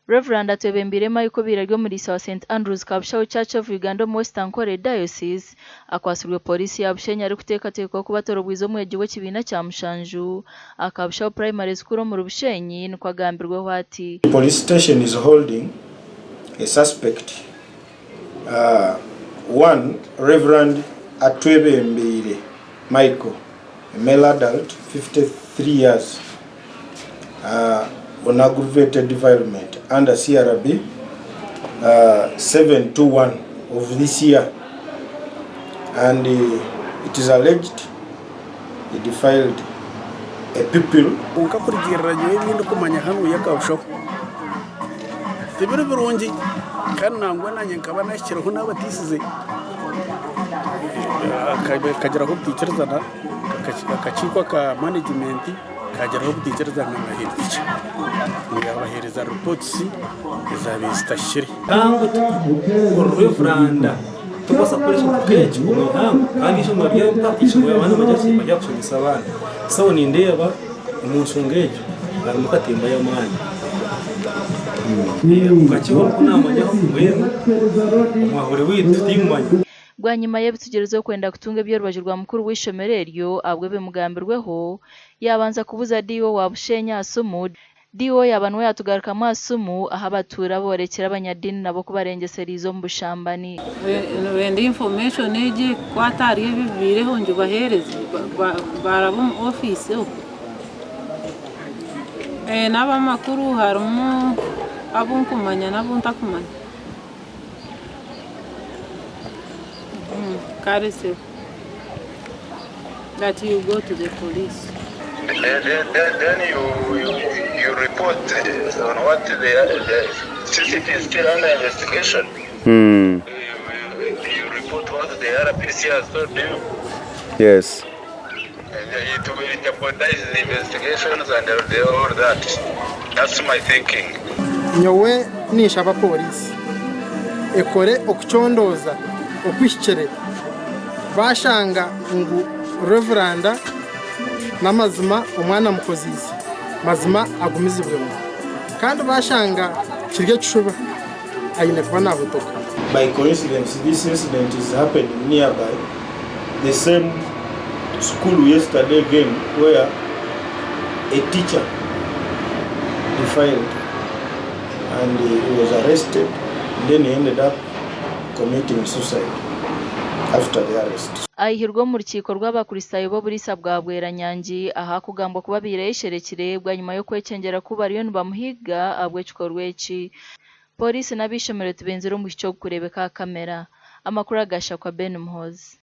Rev. Atwebembeire Michael obaire ari omuriisa wa St Andrews Kabushaho Church of Uganda omu West Ankole Diocese akwatsirwe Pooriisi ya Bushenyi arikuteekateekwaho kuba atorobwize omwegi w'ekibiina kya mushanju aha Kabushaho Primary School omuri Bushenyi nikwo agambirweho ati. The police station is holding a suspect one Rev. Atwebembeire Michael, a male adult, 53 years, on aggravated defilement under CRB 721 of this year and it is alleged he defiled a pupil. Kwonka kurugiirira nyowe ebi ndikumanya hanu Kabushaho tibiri birungi kandi nangwa naanye nkaba nahikireho naabatiisize kagiraho obutaikirizana akakiiko aka manegimenti kagiraho obutaikirizana na head teacher ngu yabaheereza reports ezaabaire zitahikire. Kandi ori revuranda tokubaasa kukora ekintu nk'eki omu ihanga kandi eishomero ry'empa eishomero abaana nibaija kushomesa abaana. So nindeeba omu nshonga egyo harimu katemba y'amaani. Okakiiho nikwo naamanyaho mbwenu omwahuri waitu timmanya. Bwanyima y'ebitugyerezo kwenda kutunga eby'orubaju rwa mukuru w'eishomero eryo ahabw'ebimugambirweho, yaabanza kubuza DO wa Bushenyi aha simu, DO yaaba niwe yaatugarukamu aha simu ahu abatuura boorekire abanyadiini nabo ku barengyesereize omu bushambani. Nibenda information egi ekukwata ahari ebi ebibaireho ngibaheereze baaraba omu ofiisi okwo. N'abamakuru harimu abu nkumanya n'abu ntakumanya. Kare sebo. That you go to the police. Then you, you, you report on what the since it is still under investigation. You report what the RPC has told you. And it will jeopardize the investigations and all that. That's my thinking. Nyowe ninshaba pooriisi ekore okucondooza okuhikire bashanga ngu Revuranda n'amazima omwana amukoziise mazima agumizibwemu kandi bashanga kiri ekishuba aine kuba nahotoka. By coincidence this incident is happening nearby the same school yesterday again where a teacher defiled and he was arrested then he ended up committing suicide after the arrest. Aihirwe omu rukiiko rw'Abakristaayo b'oburiisa bwa Bweranyangi ahakugambwa kuba abaire ayesherekire bwanyima y'okwekyengera ku bariyo nibamuhiiga ahabw'ekikorwa eki. Pooriisi n'ab'eishomero tibenzire omwishiki ogu kureebeka aha kamera. Amakuru aga Shakwa Ben Muhoozi.